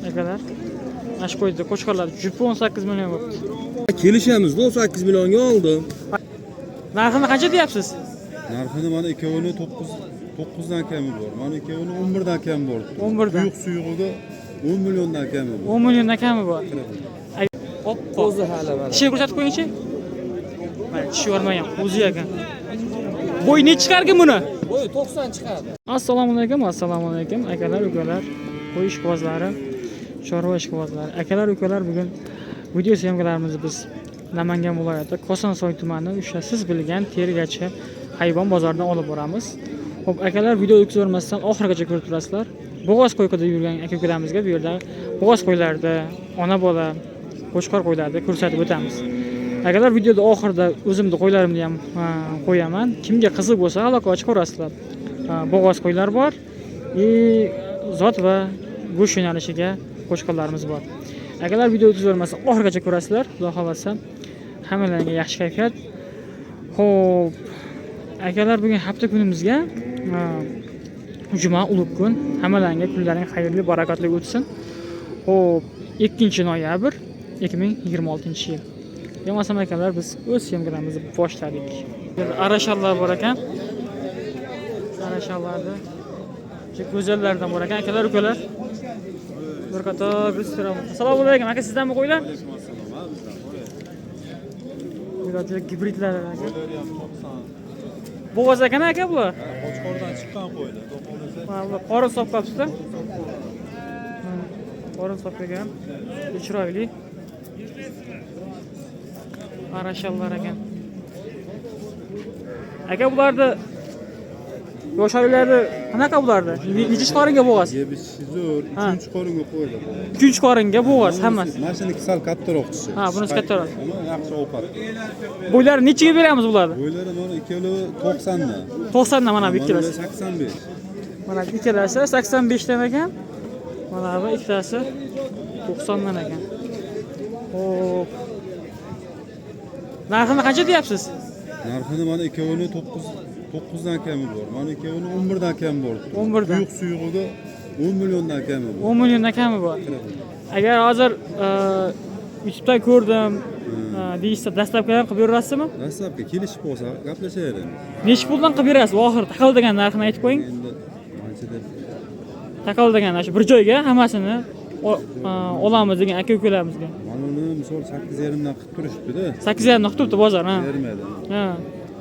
Akalar, mana shu qo'yda qo'chqorlar jupi 18 million bo'libdi. Kelishamiz, 18 millionga oldim. Narxini qancha deyapsiz? Narxini mana ikkovini 9 9dan kami bor. Mana ikkovini 11 dan kami bor. 11 dan. Quyuq suyug'iga 10 milliondan kami bor. 10 milliondan kami bor. Oppoq. Qo'zi hali mana. Tishini ko'rsatib qo'yingchi. Mana tishi yormagan, qo'zi ekan. Bo'y nechi chiqarkin buni? Bo'yi 90 chiqadi. Assalomu alaykum, assalomu alaykum akalar, ukalar, qo'y ishqibozlari, chorva ishqibozlari. Akalar, ukalar, bugun video syomkalarimizni biz Namangan viloyati Kosonsoy tumani o'sha siz bilgan Tergachi hayvon bozoridan olib boramiz. Xo'p, akalar, video o'tkazmasdan oxirigacha ko'rib turasizlar. Bo'g'oz qo'y qidirib yurgan aka ukalarimizga bu yerda bo'g'oz qo'ylarni, ona bola, qo'chqor qo'ylarni ko'rsatib o'tamiz. Akalar, videoda oxirida o'zimni qo'ylarimni ham qo'yaman. Kimga qiziq bo'lsa, aloqa ochib ko'rasizlar. Bo'g'oz qo'ylar bor и zot va go'sht yo'nalishiga qo'chqorlarimiz bor. Akalar, video o'tkazmasdan oxirigacha ko'rasizlar. Xudo xohlasa, hammalaringga yaxshi kayfiyat. Xo'p, akalar, bugun hafta kunimizga juma ulug' kun. Hammalaringga kunlaring xayrli, barakotli o'tsin. Xo'p, 2 noyabr 2026-yil. Bo'lmasam akalar, biz o'z syomkalarimizni boshladik. Bu yerda arashallar bor ekan. Arashallarda juda go'zallardan bor ekan, akalar, ukalar. Bir qator biz. Assalomu alaykum, aka, sizdanmi qo'ylar? Bular juda gibridlar aka. Bo'g'oz ekan aka bular. Qo'chqordan chiqqan qo'ylar. Mana bular qorin solib qolibdi. Qorin solib qo'ygan. Chiroyli. Arashallar ekan. Aka, bularni yosharlari qanaqa bularni? Necha qoringa bo'g'oz? Yeb ichishi zo'r. Ha. 3 qoringa qo'ylar. 3 qoringa bo'g'oz hammasi. Mana shuniki sal kattaroq tishi. Ha, bunisi kattaroq. Ama yaxshi ovqat. Bo'ylari nechiga beramiz bularni? Bo'ylari mana ikkovi 90 dan. 90 dan mana bu ikkalasi. 85. Mana bu ikkalasi 85 dan ekan. Mana bu ikkitasi 90 dan ekan. Xo'p. Narxini qancha deyapsiz? Narxini mana ikkovini 9 9dan kami bor. Mana ikkovini 11 dan kami bor. 11 dan. Quyuq suyug'iga 10 milliondan kami bor. 10 milliondan kami bor. Agar hozir YouTube'dan ko'rdim deyishsa, dastlabki ham qilib berasizmi? Dastlabki kelishib qolsa gaplashaveramiz. Nechi puldan qilib berasiz? Oxiri taqal degan narxini aytib qo'ying. Endi ancha deb Taqal degan shu bir joyga hammasini olamiz degan aka ukalarimizga. Mana uni misol 8,5 dan qilib turishibdi-da. 8,5 dan qilib turibdi bozor, ha. Bermadi. Ha.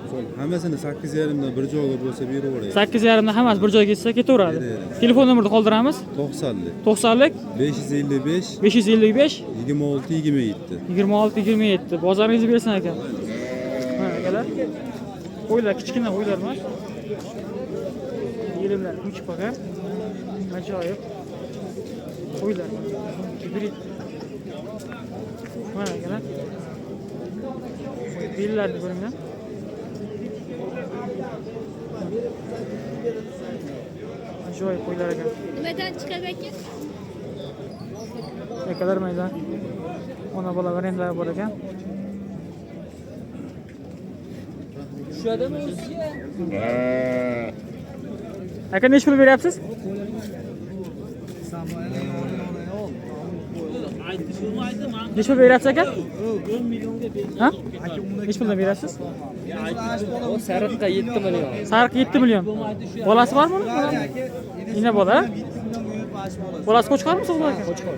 Misol hammasini 8,5 dan bir joyga bo'lsa beraveradi. 8,5 dan hammasi bir joyga ketsa ketaveradi. Ketaveradi. Telefon nomerini qoldiramiz. 90lik 90lik 555 555 26 27. 26 27. Bozoringizni bersin aka. Mana akalar. Qo'ylar kichkina qo'ylar emas. Yelimlar ko'chib qolgan. Ajoyib. Qo'ylar. Gibrid. Mana akalar. Bellarni ko'ringlar. Ajoyib qo'ylar ekan. Nimadan chiqadi aka? Akalar, mayda ona bola variantlari bor ekan. Tushadimi o'ziga? Aka, nechi pul beryapsiz? Nechi pul beryapsiz aka? Ha? Nechi puldan beryapsiz? O sariqqa 7 million. Sariq 7 million. Bolasi bormi uni? Ina bola. Bolasi qo'chqormi so'g'li aka? Qo'chqor.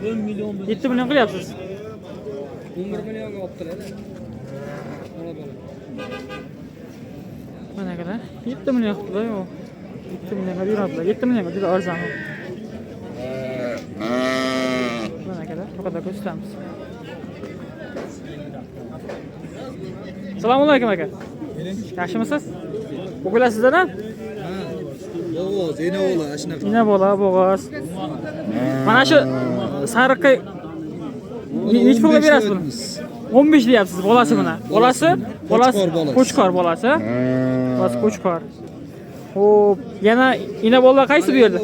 7 million qilyapsiz. 11 millionga olibdilar. Ona bola. Mana akalar, 7 million qilibdilar, yo'q. 7 millionga beradilar. 7 millionga juda arzon. Mana akalar, bu qadar ko'rsatamiz. Assalomu alaykum aka. Yaxshimisiz? Bo'g'oz sizdan? Bo'g'oz, ena bola, shunaqa. Ina bola, bo'g'oz. Mana shu sariqqa nechi pulga berasiz buni? 15 deyapsiz bolasi buni. Bolasi? Bolasi Qo'chqor bolasi. Qo'chqor bolasi. Bolasi qo'chqor. Xo'p, yana ina bolalar qaysi bu yerda?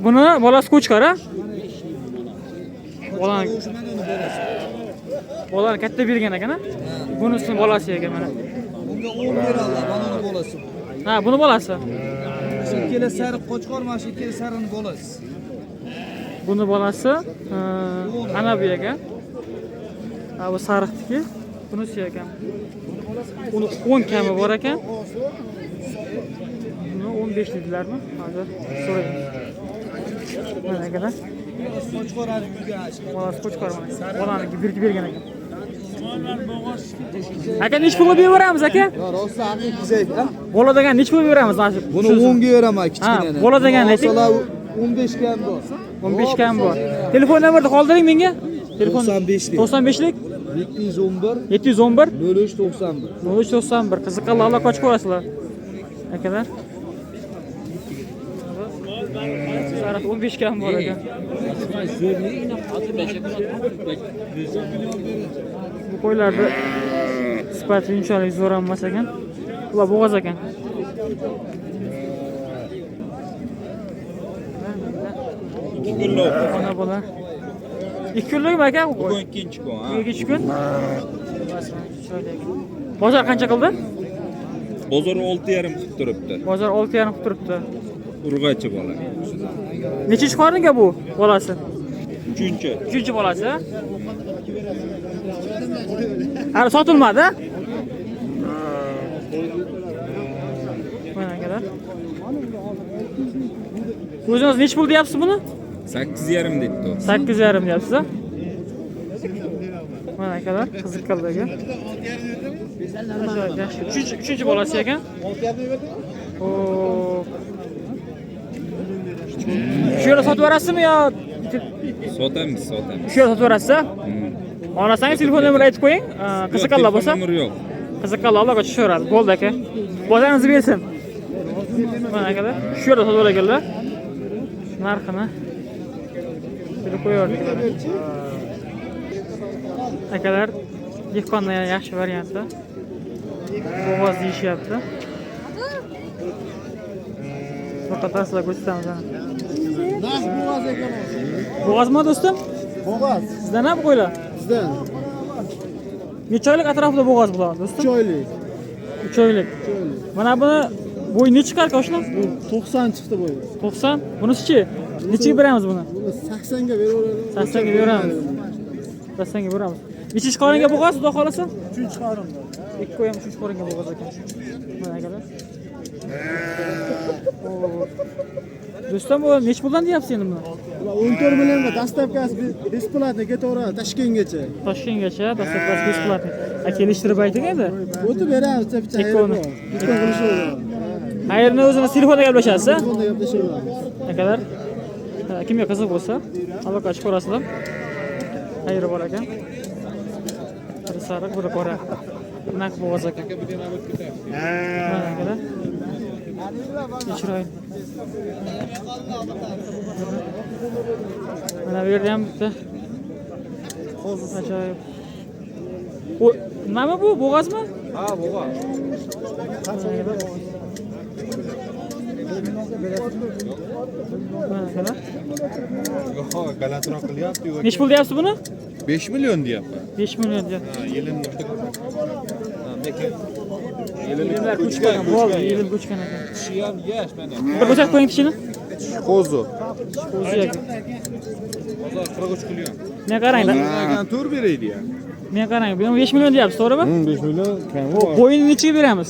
Buni bolasi qo'chqor, ha? Bolani bolani katta bergan ekan, ha? Bunisini bolasi ekan mana. Bunga 10 beradilar, mana uni bolasi. Ha, buni bolasi. Shu ikkala sariq qo'chqor, mana shu ikkala sariqni bolasi. Buni bolasi ana bu ekan. Ha, bu sariqniki, bunisi ekan. Uni 10 kami bor ekan. Buni 15 dedilarmi? Hozir so'raymiz. Mana akalar. Qo'chqor hali yurgan shu. Bolasi qo'chqor mana. Bolaniki birga bergan ekan. Aka, nechi pulga beramiz aka? Rosti aql kizak, ha? Bola degan nechi pulga beramiz mana shu? Buni 10 ga beraman kichkinani. Ha, bola degan nechi? Olsalar 15 ga ham bor. 15 ga ham bor. Telefon nomerni qoldiring menga. Telefon 95lik. 95lik 711 711 03 91. 0391. Qiziqqanlar aloqa ochib ko'rasizlar. Akalar. Sariq 15 ga ham bor ekan. Bu qo'ylarni sifati unchalik zo'r ham emas ekan. Ular bo'g'oz ekan. Ona bola. 2 kunlikmi aka bu qo'y? Bugun ikkinchi kun, ha. Ikkinchi kun. Bozor qancha qildi? Bozor 6,5 qilib turibdi. Bozor 6,5 qilib turibdi. Urg'achi bola. Nechinchi qoringa bu bolasi? Uchinchi. Uchinchi bolasi. Hali sotilmadi. Mana akalar. O'zingiz nechi pul deyapsiz buni? 8,5 debdi. 8,5 deyapsiz, a? Mana akalar, qiziqqanlarga. Yaxshi. Uchinchi bolasi ekan. Xo'p. Shu yerda sotib yuborasizmi yo Sotamiz, sotamiz. shu yerda sotib yuborasiz, a? Xohlasangiz telefon nomerini aytib qo'ying. Qiziqqanlar bo'lsa, Telefon nomeri yo'q. Qiziqqanlar aloqa tushaveradi. Bo'ldi aka. Bozoringizni bersin. Mana akalar, shu yerda sotib ekanlar. Narxini bilib qo'yaverdik. Akalar, dehqonni yaxshi varianti. Bo'g'oz deyishyapti. Faqat sizlar ko'rsatamiz. Bo'g'oz ekan. Bo'g'ozmi do'stim? Bo'g'oz. Sizdan ham qo'ylar? Bizdan. Necha oylik atrofida bo'g'oz bular do'stim? 3 oylik. 3 oylik. Mana buni bo'yi necha chiqar oshna? Bu 90 chiqdi bo'yi. 90. Bunisichi? Nechaga beramiz buni? Buni 80 ga beraveramiz. 80 ga beramiz. 80 ga beramiz. Nechinchi qoringa bo'g'oz, xudo xolasa? 3 qoringa. Ikki qo'y ham 3 qoringa bo'g'oz ekan. Mana akalar. Do'stim, bu necha puldan deyapsiz endi buni? Ular 14 millionga dastavkasi bесплатно ketaveradi Toshkentgacha. Toshkentgacha dastavkasi bесплатно. A kelishtirib ayting endi. O'tib beramiz, bitta Ikkovini. Ikkovini qilishaveramiz. Xayrni o'zini telefonda gaplashasiz, a? Telefonda gaplashaveramiz. Akalar, kimga qiziq bo'lsa, aloqa ochib ko'rasizlar. Xayri bor ekan. Biri sariq, biri qora. Naq bo'g'oz ekan. Mana akalar. Chiroyli. Mana bu yerda ham bitta ajoyib. Nima bu? Bo'g'ozmi? Ha, bo'g'oz. Mana akalar. Yo'q, g'alatiroq qilyapti. Nechi pul deyapsiz buni? 5 million deyapman. 5 million deyapti. Ha, yelin Yelimlar ko'chgan, bo'ldi, yelim ko'chgan ekan. Tishi ham yash mana. Bir ko'rsatib qo'ying tishini. Qo'zi. Qo'zi ekan. Bozor 43 million. Men qarang, Ekan to'r beraydi ya. men qarang, bu 5 million deyapsiz, to'g'rimi? 5 million kami bor. Bo'yini nechiga beramiz?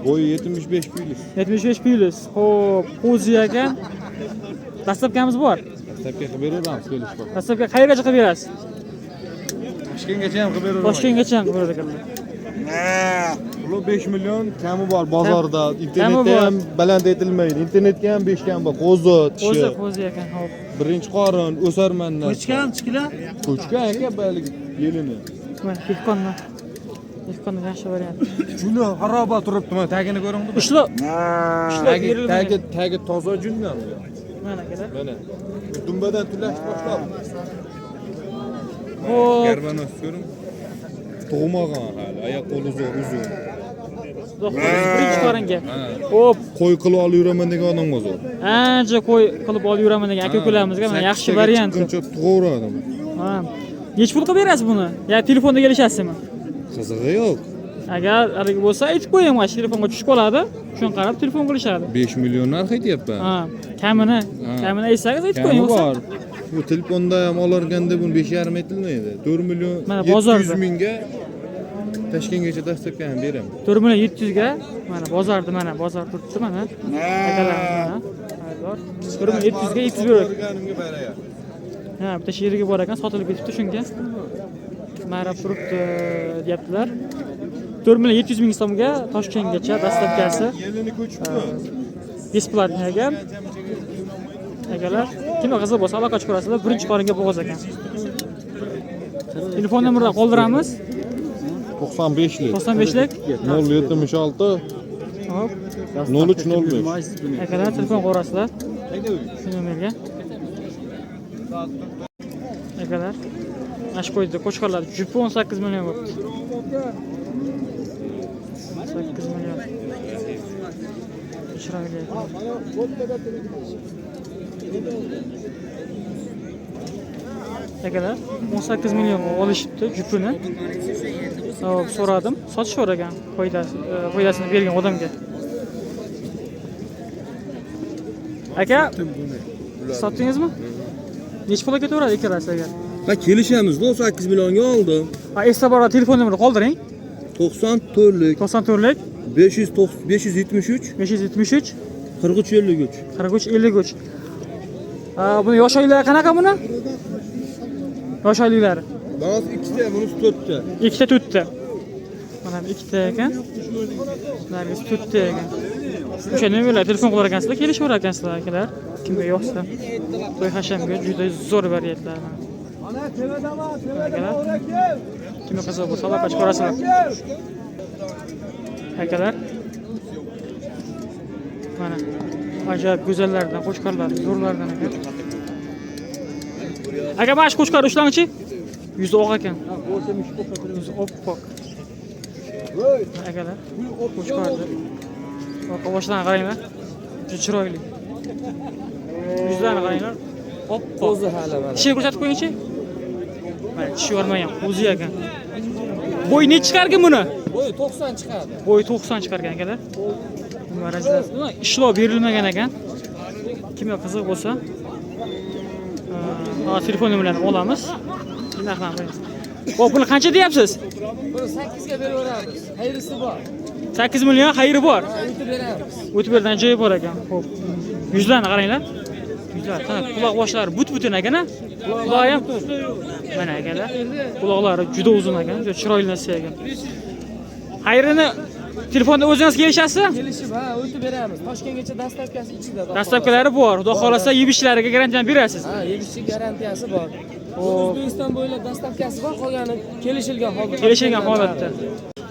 Bo'yi 75 plyus. 75 plyus. Xo'p, qo'zi ekan. Dastavkamiz bor. Dastavka qilib beraveramiz, kelish bor. Dastavka qayergacha qilib berasiz? Toshkentgacha ham qilib beraveramiz. Toshkentgacha ham qilib beradi ekanlar. Ular 5 million kami bor bozorda, Kami internetda bor. ham baland aytilmaydi. Internetga ham 5 kam bor. Qo'zi, tishi. Qo'zi, qo'zi ekan, xo'p. Birinchi qorin o'sarmandan. Ko'chgan chiqila. Ko'chgan aka balik yelini. Mana dehqonni. Dehqonni yaxshi variant. Juni xaroba turibdi, mana tagini ko'ringmi? Ishlab. Ishlab berilmagan. Tagi tagi toza jundan. Mana akalar. Mana. Dumbadan tullashib boshladi. Xo'p, Garbanos ko'ring. Tug'magan hali, oyoq qo'li zo'r, uzun. Xudo xohlasa birinchi qoringa. Xo'p, Qo'y qilib olib yuraman degan odamga zo'r. Ancha qo'y qilib olib yuraman degan aka-ukalarimizga mana yaxshi variant. Chiqquncha tug'averadi. Ha. Nechi pul qilib berasiz buni? Ya telefonda kelishasizmi? Qizig'i yo'q. Agar haligi bo'lsa aytib qo'ying, mana shu telefonga tushib qoladi. Shunga qarab telefon qilishadi. 5 million narx aytyapman. Ha, kamini, kamini aytsangiz aytib qo'ying. Kami bor. Bu telefonda ham olarganda buni 5,5 aytilmaydi. 4 million Mana bozorda. 700 mingga Toshkentgacha dostavka ham beraman. 4 million 700 ga mana bozorda, mana bozor turibdi mana. Akalarimiz mana. Bor. 4 million 700 ga yetkazib beradi. Ko'rganimga barayapti. Ha, bitta sherigi bor ekan, sotilib ketibdi shunga. Marab turibdi deyaptilar. 4 million 700 ming so'mga Toshkentgacha dastavkasi Yelini ko'chibdi. Бесплатный ekan. Akalar, kimga qiziq bo'lsa aloqa chiqarasizlar, birinchi qoringa bo'g'oz ekan. Telefon nomerini qoldiramiz. 95lik 95lik. 076 Hop. 0305. Akalar telefon qo'rasizlar. Shu nomerga. Akalar, mana shu qo'ydi qo'chqorlar jupi 18 million bo'libdi. 18 million. Chiroyli. Akalar, 18 million olishibdi jupini. Hop, so'radim, sotishar ekan foydasi, foydasini bergan odamga. Aka, sotdingizmi? Necha pulga ketaveradi ikkalasi agar? Ha, kelishamiz, 18 millionga oldim. Ha, esda bor, telefon nomerini qoldiring. 94lik 94lik 573 573 43 53. 43 53. Ha, buni yosh oyliklari qanaqa buni? Yosh oyliklari. Bunisi ikkita, bunisi to'rtta. Ikkita to'rtta. Mana bu ikkita ekan. Nargis to'rtta ekan. O'sha nomerlar telefon qilar ekansizlar, kelishaverar ekansizlar akalar. Kimga yoqsa. To'y hashamga juda zo'r variantlar mana. Akalar. Kimga qiziq bo'lsa aloqa chiqarasizlar. Akalar. Mana ajoyib go'zallardan, qo'chqorlar, zo'rlardan ekan. Aka, mana shu qo'chqor ushlangchi. Yuzi oq ekan. Yuzi oppoq. Akalar, qo'chqorni orqa boshlarini qaranglar. Juda chiroyli. Yuzlarini qaranglar. Oppoq. Qo'zi hali mana. Tishini ko'rsatib qo'yingchi. Mana tishi yormagan, qo'zi ekan. Bo'yi necha chiqarkan buni? Bo'yi 90 chiqadi. Bo'yi 90 chiqargan akalar. Ishlov berilmagan ekan. Kimga qiziq bo'lsa, telefon nomerlarini olamiz. Narxlarni qo'yamiz. Xo'p, buni qancha deyapsiz? Buni 8 ga beraveramiz. Xayrisi bor. 8 million xayri bor. O'tib beramiz. O'tib berdan joyi bor ekan. Xo'p. Yuzlarni qaranglar. Yuzlar, qana quloq boshlari but-butun ekan, a? Quloq ham mana akalar. Quloqlari juda uzun ekan, juda chiroyli narsa ekan. Xayrini telefonda o'zingiz kelishasiz? Kelishib, ha, o'tib beramiz. Toshkentgacha dastavkasi ichida. Dastavkalari bor. Xudo xolasa yebishlariga garantiyani berasiz. Ha, yebishi garantiyasi bor. O'zbekiston bo'ylab dastavkasi bor, qolgani kelishilgan holatda. Kelishilgan holatda.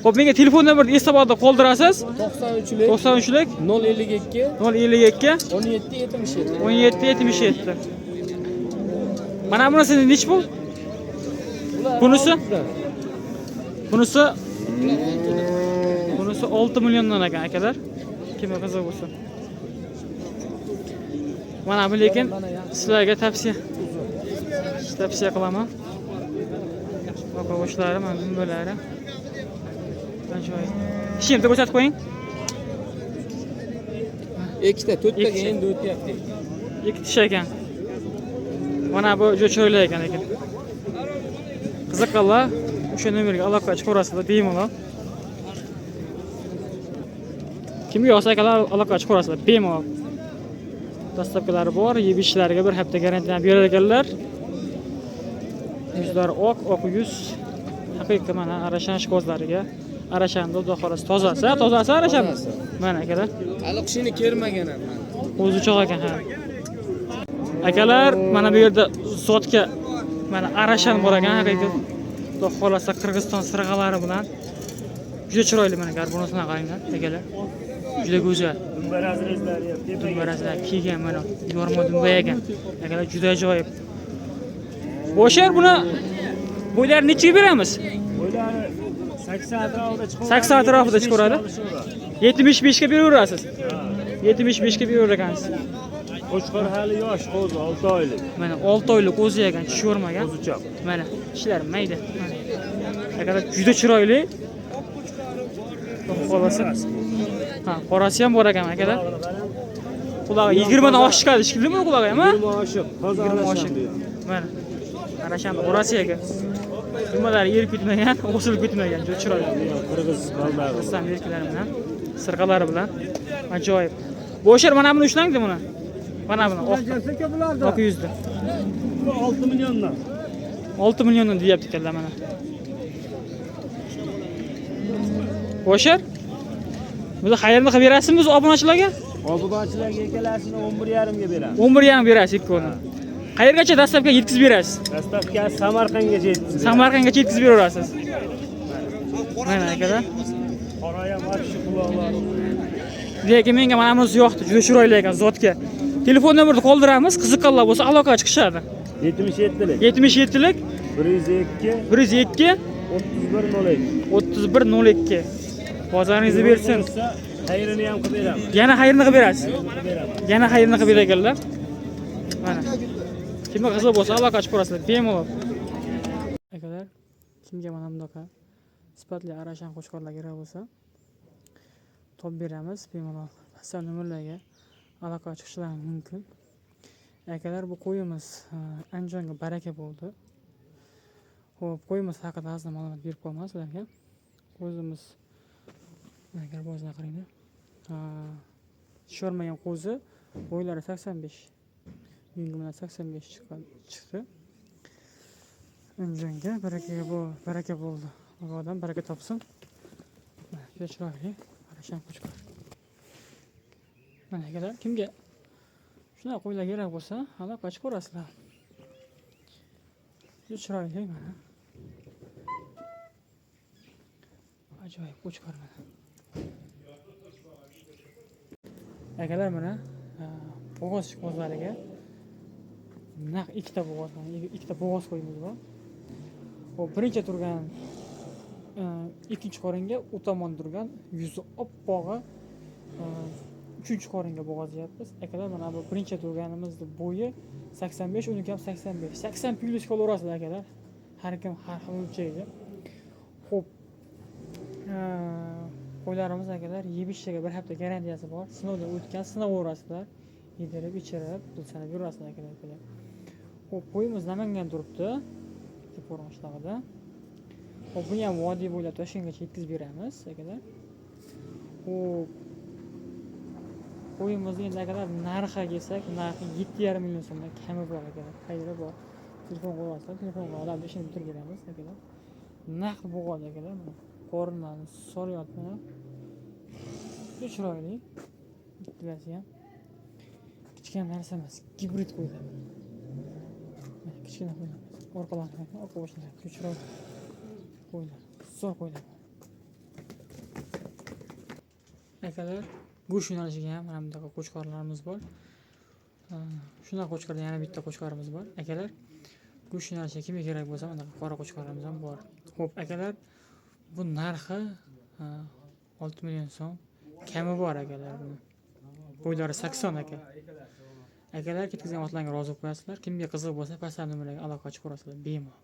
Xo'p, menga telefon nomerini eslab qoldirasiz. 93lik 93lik 052 052 17 77. 17 77. Mana bunisi nechi pul? Bunisi? Bunisi Bunisi 6 milliondan ekan akalar. Kimga qiziq bo'lsa. Mana bu lekin sizlarga tavsiya qilaman. Qo'shlari, mana dumbalari. Ajoyib. Tishini ko'rsatib qo'ying. Ikkita, to'rttaga endi o'tyapti. Ikki tish ekan. Mana bu juda chiroyli ekan lekin. Qiziqqanlar o'sha nomerga aloqa chiqarasizlar bemalol. Kimga yoqsa akalar aloqa chiqarasizlar bemalol. Dastavkalari bor, yeb ichishlariga bir hafta garantiya berar ekanlar. Yuzlari oq, oq yuz. Haqiqiy mana Arashan ishqibozlariga Arashanda xudo xohlasa tozasi, tozasi Arashan. Mana akalar. Hali qishini kermagan ham. O'zi cho'g' ekan, ha. Akalar, mana bu yerda zotga mana Arashan bor ekan, haqiqiy. Xudo xohlasa Qirg'iziston sirg'alari bilan juda chiroyli mana garbonosini qaranglar, akalar. Juda go'zal. Dumbarazlar kiygan mana yorma dumba ekan. Akalar juda ajoyib. Bo'shar buni bo'ylari nechaga beramiz? Bo'ylari 80 atrofida chiqaveradi. 80 atrofida chiqaveradi. 75 ga beraverasiz. 75 ga beraver ekansiz. Qo'chqor hali yosh, qo'zi 6 oylik. Mana 6 oylik qo'zi ekan, tushivermagan. Qo'zichoq. Mana tishlari mayda. Akalar juda chiroyli. Xohlasa. Ha, qorasi ham bor ekan akalar. Qulog'i 20 dan oshiq chiqadi, shekilli qulog'i ham, ha? 20 oshiq. Toza 20 oshiq. Mana. Arashan qorasi ekan. Nimalari erib ketmagan, osilib ketmagan, juda chiroyli. Qirg'iz baldag'i. Qasam erkalari bilan, sirqalari bilan ajoyib. Bo'shar mana buni ushlangdi buni. Mana buni oq. Oq yuzdi. 6 milliondan. 6 milliondan deyapti ekanlar mana. Bo'shar. Bizni xayrni qilib berasizmi biz obunachilarga? Obunachilarga ikkalasini 11,5 ga beramiz. 11,5 berasiz ikkovini. Qayergacha dastavka yetkazib berasiz? Dastavka Samarqandgacha yetkazib beramiz. Samarqandgacha yetkazib beraverasiz. Mana akalar. Qora ham shu quloqlari. Lekin menga mana bunisi yoqdi, juda chiroyli ekan zotga. Telefon nomerini qoldiramiz, qiziqqanlar bo'lsa aloqaga chiqishadi. 77lik 77lik 102 102 3102. 3102. Bozoringizni bersin. Xayrini ham qilib beramiz. Yana xayrni qilib berasiz. Yana xayrni qilib berar ekanlar. Mana. Kimga qiziq bo'lsa aloqa chiqib ko'rasizlar, bemalol. Akalar, kimga mana bunaqa sifatli arashan qo'chqorlar kerak bo'lsa, topib beramiz bemalol. Pastdan nomerlarga aloqa chiqishlari mumkin. Akalar, bu qo'yimiz Andijonga baraka bo'ldi. Xo'p, qo'yimiz haqida ozgina ma'lumot berib qo'yaman sizlarga. Qo'zimiz agar bo'zini qaranglar. Shormagan qo'zi, bo'ylari 85. Yungi bilan 85 chiqdi. Andijonga baraka bu baraka bo'ldi. Allohdan baraka topsin. Mana juda chiroyli arashan qo'chqor. Mana akalar, kimga shunaqa qo'ylar kerak bo'lsa, aloqa chiqarasizlar. Juda chiroyli mana. Ajoyib qo'chqor mana. Akalar mana bo'g'oz qo'zlariga naq ikkita bo'g'oz, mana ikkita bo'g'oz qo'yimiz bor. Xo'p, birinchi turgan ikkinchi qoringa, u tomon turgan yuzi oppog'i uchinchi qoringa bo'g'oz deyapmiz. Akalar, mana bu birinchi turganimizni bo'yi 85, uniki ham 85. 80 plyus olaverasizlar akalar. Har kim har xil o'lchaydi. Xo'p, qo'ylarimiz akalar yeb ichishiga bir hafta garantiyasi bor. Sinovdan o'tgan, sinaverasizlar. Yedirib, ichirib, pul sanab yurasizlar akalar. Xo'p, qo'yimiz Namangan turibdi. Qo'rg'on qishlog'ida. Xo'p, buni ham vodiy bo'ylab Toshkentgacha yetkazib beramiz akalar. Xo'p, qo'yimizni endi akalar narxiga kelsak, narxi 7,5 million so'mdan kami bor akalar. Qayeri bor? Telefon qo'yasizlar, telefonga olib ishini bitirib beramiz akalar. Naqd bo'g'oz akalar, mana qorinlarni solyapti mana. Juda chiroyli. Ikkalasi ham kichkina narsa emas, gibrid qo'ylar. Mana kichkina qo'ylar. Orqalarini, orqa boshlari juda chiroyli qo'ylar, zo'r qo'ylar. Akalar, go'sht yo'nalishiga ham mana bunaqa qo'chqorlarimiz bor. Shunaqa qo'chqordan yana bitta qo'chqorimiz bor. Akalar, go'sht yo'nalishiga kimga kerak bo'lsa, mana bunaqa qora qo'chqorlarimiz ham bor. Xo'p, akalar, bu narxi 6 million so'm kami bor akalar buni. Bo'ylari 80 aka. Akalar, ketkazgan otlarga rozi bo'lib qo'yasizlar. Kimga qiziq bo'lsa, pastdan nomerlarga aloqa chiqarasizlar bemalol.